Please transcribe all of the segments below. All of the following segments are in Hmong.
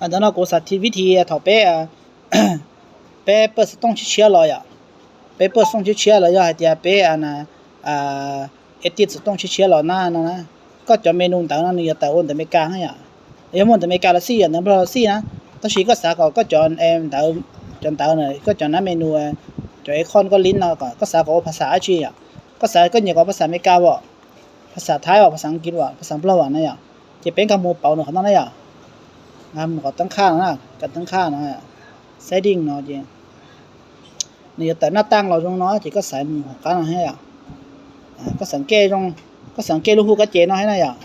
Ntawm no kuv xav thib vib thi thaum peb, peb pawj xov tooj tshiab tshiab los yom, peb pawj xov tooj tshiab tshiab los yog hais tias peb edit xov tooj tshiab tshiab los na no na, koj cov menu ntawd no nws yuav tawm ua ntawv Amelikas na yom. Yog muaj ntawv Amelikas los xij, yog ntawv Nplog los xij na, tab sis koj xav kom koj cov ntawv, cov ntawv na, koj cov nav menu, cov icon koj lib no, koj xav kom ua phas xas dab tsi yom, koj xav koj nyiam kom phas xas Amelikas as, phas xas Thaib as, phas xas Askiv as, phas xas Nplog as na yom, ces peb nkag mus pauv nws qhov no na yom. Nkag mus qhov teeb khaj no, qhov teeb khaj no, setting no ces nws yuav tawm naj taj los zoo no ces koj xaiv mus hauv qab no thiab yom. Koj xav ke zoo, koj xav ke lub hu kab ces no thiab na yom.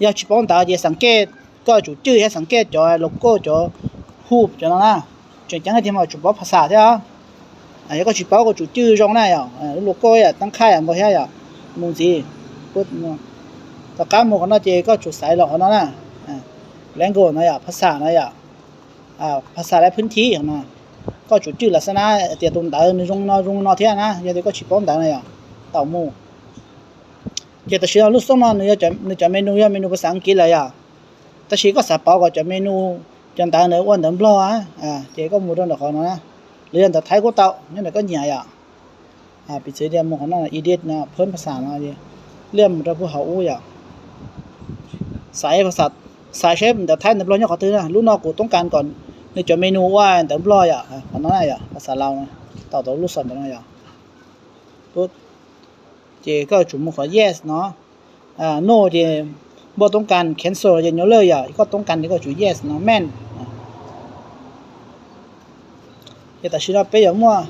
Yog tsis paub ntawv ces xav ke koj tsum cwj thiab xav ke cov logo cov hu cov no na. Tseem ceeb tiag mas tsum paub phas xas thiab. Yog koj tsis paub koj tsum cwj zoo na yom, lub logo yom, teeb khaj yom, nkaus thiab yom, mus ntxiv. Tom qab mus qhov no ces koj tsum xaiv los qhov no na, language no yom, phas xas no yom, phas xas lab phwb thib no. Koj tsum cwj lam xab nab tias tus ntawv nws zoo no zoo no thiab na, yog tias koj tsis paub ntawv na yom, tau mus. Ces tam sim no lub xoob no nws cov menu yog menu phas xas Askiv lawm yom. Tab sis koj xav pauv kom cov menu, cov ntawv ntawd ua ntawv Nplog, ces koj mus rau ntawm qhov no na, los yog ntawv Thaib kuj tau, nyob ntawm koj nyiam yom. Piv txwv tias mus qhov no edit no, phwb phas xas no, liaj mus rau puag hauv ub yom. Xaiv, xaiv seb ntawv Thaib ntawv Nplog nyob qhov twg na. Lub no kuv toob kas kom nws cov menu ua ntawv Nplog yom, qhov no na yom, phas xas Laus no, tau tau lub xom ntawm no yom. Ces koj tsum mus qhov yes no. No ces npaj toob kas cancel ces nyuaj lawm yom, koj toob kas ces koj tsum yes no, men. Ces tam sim no peb yuav muaj,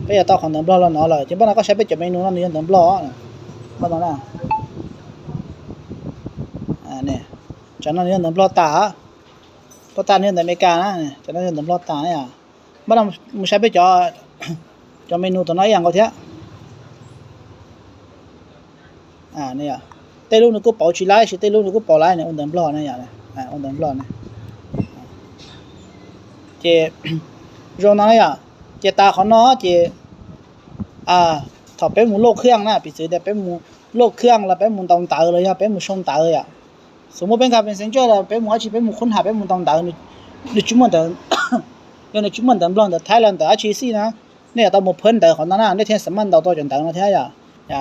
peb yuav tau qhov ntawv Nplog los no lawm ces npaj no koj saib peb cov menu no nws yog ntawv Nplog. Npaj no na, tsam no nws yog ntawv Nplog tas, pob tas nws yog ntawv Amelikas na, tsam no yog ntawv Nplog tas na yom. Npaj no mus saib peb cov, cov menu tom no ib yam nkaus thiab. Tej lub nws kuj pauv tsis laib, sis tej lub nws kuj pauv laib, nws ua ntawv Nplog na yom, ua ntawv Nplog na. Ces zoo no na yom, ces tas qhov no ces thaum peb mus loj khaj na, piv txwv tias peb mus loj khaj los peb mus ntaus ntawv los yog peb mus sau ntawv yom. Xws muaj peb nkag Messenger los peb mus dab tsi, peb mus khub ham peb mus ntaus ntawv, nws tsis muaj ntawv, yog nws tsis muaj ntawv Nplog ntawv Thaib los ntawv dab tsi xij na, nej yuav tau mus phwb ntawv qhov no na, nej thiaj xav maj ntaus tau cov ntawv no thiab yom.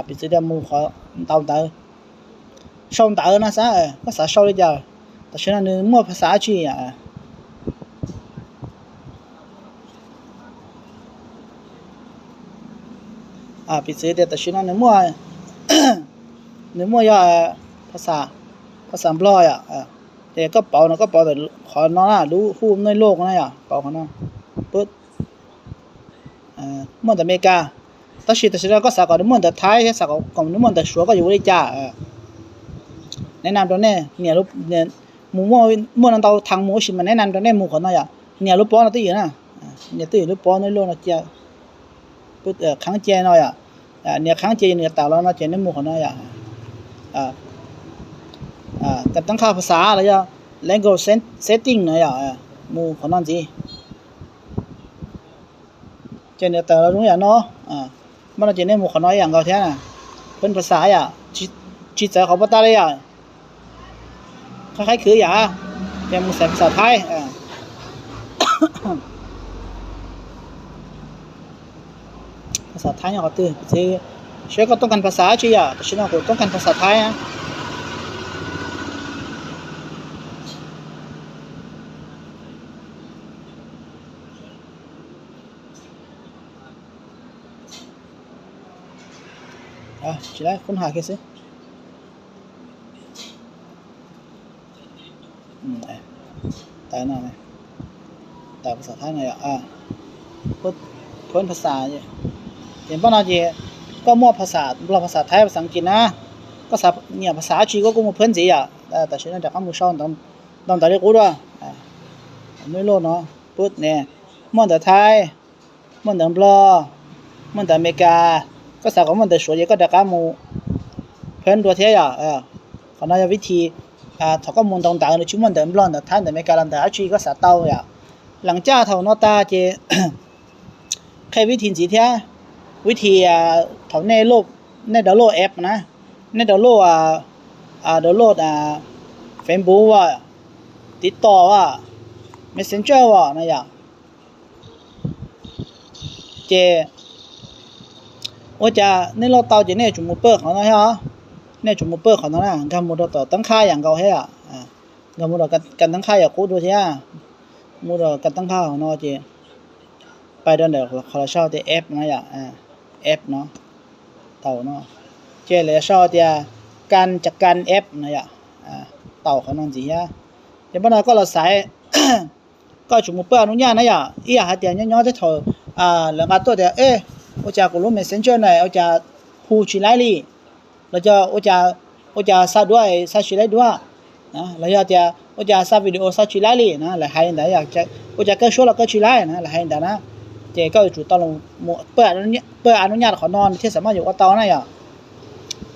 Piv txwv tias mus qhov ntaus ntawv, sau ntawv no xav, koj xav sau li cas, tam sim no nws muaj phas xas dab tsi yom. Piv txwv tias tam sim no nws muaj, nws muaj yog phas xas Nplog yom. Ces koj pauv no, koj pauv ntawm qhov no na, lub hu nej loj na yom, pauv qhov no. Muaj ntawv Amelikas, tab sis tam sim no koj xav kom nws muaj ntawv Thaib thiab xav kom nws muaj ntawv Suav koj yuav ua li cas? Neb nam rau nej, mus muaj no ntau thaj mus ua si mas neb nam rau nej mus qhov no yom, nias lub pob no twj ywm na, nias twj ywm lub pob nej loj no cia, kheev cia no yom, nias kheev cia nws tawm los no ces nej mus qhov no yom. Tab teeb qhaj phas xas los yog language setting no yom, mus qhov no ntxiv. Ces nws tawm los zoo yam no, mas no ces nej mus qhov no ib yam nkaus thiab na. Phwb phas xas yom, tsis txawv qhov pob tab li yom. Qhov qhaib khwv yom, ces mus xaiv phas xas Thaib. Phas xas Thaib nyob qhov twg? Seb koj toob kas phas xas dab tsi yom, tam sim no kuv toob kas phas xas Thaib. Tsis laib, khub ham kiag xwb. Tawm no, tawm phas xas Thaib no yom. Phwb phas xas, ces npaj no ces koj muaj phas xas Nplog, phas xas Thaib, phas xas Askiv na, koj xav nyiam phas xas dab tsi koj kuj mus phwb ntxiv yom. Tam sim no rov qab mus sau ntawv li qub dua. Nub loj no, pub ne, muaj ntawv Thaib, muaj ntawv Nplog, muaj ntawv Amelikas, koj xav kom muaj ntawv Suav ces koj rov qab mus phwb dua thiab yom. Qhov no yog vib thi, thaum koj mus ntaus ntawv nws tsis muaj ntawv Nplog, ntawv Thaib, ntawv Amelikas los ntawv dab tsi koj xav tau yom. Lees caj thaum no tag ces qhia vib thi ntxiv thiab, vib thi thaum nej, nej download app na, nej download, download Facebook as, TikTok as, Messenger os no yom. Ces ua cas nej loj tau ces nej yuav tsum mus pawj qhov no thiab os. Nej yuav tsum mus pawj qhov no na, nkag mus rau tom teeb qhab yam nkaus thiab yom. Nkag mus rau kas teeb qhab yam qub dua thiab. Mus rau kas teeb qhab hauv no ces pais rau ntawm qhov lawv sau tias app no yom. App no, taus no, ces lawv sau tias kas kas app no yom. Taus qhov no ntxiv thiab. Ces pab no koj los xaiv, koj yuav tsum mus pawj a nub nyaj na yom. Ib yam hais tias nyob nyob tej thaum lawv nqa tuaj tias, ua cas kuv lub Messenger na ua cas hu tsis laib li, los yog ua cas xa duab xa tsis laib duab, los yog tias ua cas xa video xa tsis laib li na, lawv hais li ntawd. Ua cas kawg suab los kawg tsis laib na, lawv hais li ntawd na. Ces koj yuav tsum tau los pawj a nub nyaj qhov no nws thiaj xam maj yuav ua tau na yom.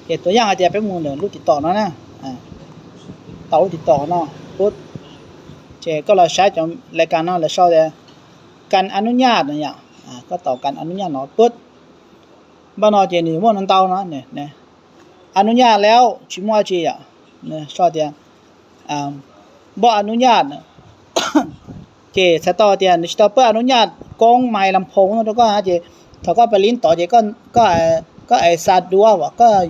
Ces tuas yaj hais tias peb mus ntawm lub TikTok no na, tau lub TikTok no pub, ces koj los saib cov lais kas no lawv sau tias kas a nub nyaj no yom. Koj taus kas a nub nyaj no pub, npaj no ces nws muaj no ntau no, a nub nyaj lawm tsis muaj dab tsi yom. Sau tias npaj a nub nyaj, ces txhais tau tias nws tsis tau pawj a nub nyaj koob mais las phoos no rau koj ces thaum koj pais lib tod ces koj es xa duab as, koj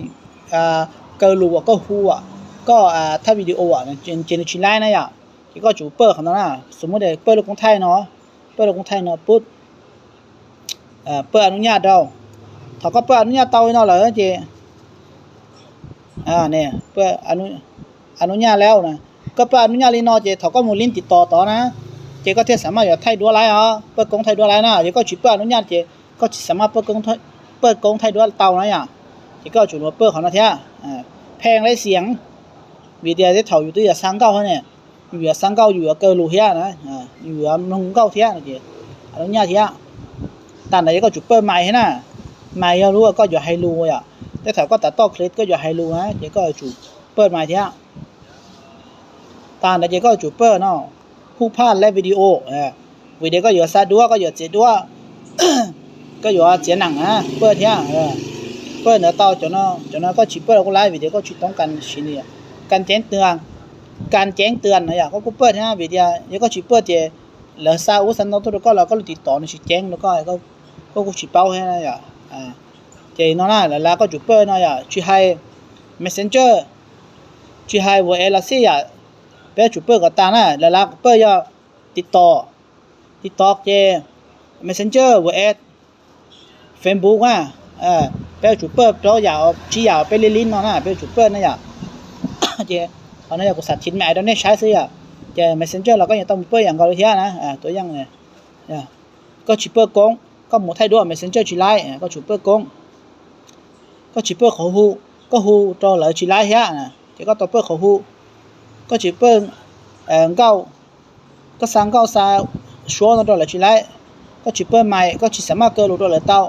kaw lus as, koj hu as, koj thaij video as, ces nws tsis laib na yom. Ces koj tsum pawj qhov no na. Xws muab tias pawj lub koob thaij no, pawj lub koob thaij no pub, pawj a nub nyaj rau. Thaum koj pawj a nub nyaj tau li no lawm ces a nub nyaj lawm na. Koj pawj a nub nyaj li no ces thaum koj mus lib TikTok tod na, ces koj thiaj xam maj yuav thaij duab laib os, pawj koob thaij duab laib na. Yog koj tsis pawj a nub nyaj ces koj tsis xam maj pawj koob thaij duab tau na yom. Ces koj tsum pawj qhov no thiab, pheej laib xias, vim tias tej thaum yus twb yuav xa nkauj ne, yus yuav xa nkauj yus yuav kaw lus thiab na, yus yuav mloog nkauj thiab no ces a nub nyaj thiab. Tag ntawd ces koj tsum pawj mais thiab na. Mais yog lub koj yuav hais lus yom. Tej thaum koj tav toj clip koj yuav hais lus na ces koj tsum pawj mais thiab. Tag ntawd ces koj tsum pawj no, hu phaj lab video, vim tias koj yuav xa duab, koj yuav txiav duab, koj yuav txiav nees na, pawj thiab. Pawj ntawd tau, cov no koj tsis pawj los kuj laib vim tias koj tsis toob kas siv li. Kas ceev tw, kas ceev tw no yom, koj kuj pawj thiab vim tias yog koj tsis pawj ces lawv xa ub xa no tuaj rau koj los koj lub TikTok nws tsis ceev rau koj, koj kuj tsis paub thiab yom. Ces no na lawv lav koj tsum pawj no yom, tsis hais Messenger, tsis hais WhatsApp los xij yom, peb yuav tsum pawj kom tag na. Lawv lav pawj yog TikTok, TikTok ces Messenger, WhatsApp, Facebook na. Peb yuav tsum pawj rau yam, tsib yam peb li li no na peb yuav tsum pawj na yom. Ces qhov no yog kuv xam thiv me rau nej saib xwb yom. Ces Messenger los koj yuav tau mus pawj yam nkaus li thiab na. Tuas yaj, koj tsis pawj koob, koj mus thaij duab Messenger tsis laib, koj tsum pawj koob. Koj tsis pawj qhov hu, koj hu rau lawv tsis laib thiab, ces koj tau pawj qhov hu. Koj tsis pawj nkauj, koj xa nkauj xa suab no rau lawv tsis laib. Koj tsis pawj mais, koj tsis xam maj kaw lus rau lawv tau.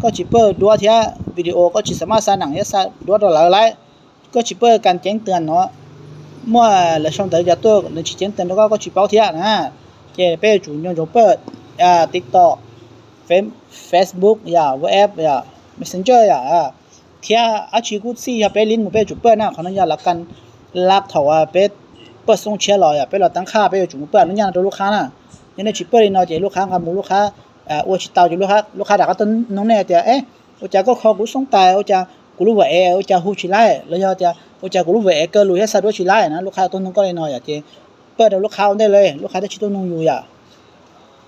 Koj tsis pawj duab thiab video, koj tsis xam maj xa nees thiab xa duab rau lawv laib. Koj tsis pawj kas ceev tw no, muaj lawv sau ntawv cov tuaj nws tsis ceev tw rau koj, koj tsis paub thiab na. Ces peb yuav tsum nco ntsoov pawj TikTok, Facebook yom, WhatsApp yom, Messenger yom, thiab dab tsi kuj xij yog peb li mus peb yuav tsum pawj na. Qhov no yog lawv lav thaum peb pawj xoob tshiab los yog peb los teeb qhaj peb yuav tsum mus pawj a nub nyaj no rau lub qhab na. Yog nej tsis pawj li no ces lub qhab nqa mus lub qhab ua tsis tau ces lub qhab rov qab tuaj noog nej tias, ua cas koj kho kuv xoob tais, ua cas kuv lub WhatsApp ua cas hu tsis laib, los yog tias ua cas kuv lub WhatsApp kaw lus thiab xa duab tsis laib na, lub qhab tuaj noog koj li no yom. Ces pawj rau lub qhab ua ntej li, lub qhab thiaj tsis tuaj noog yus yom.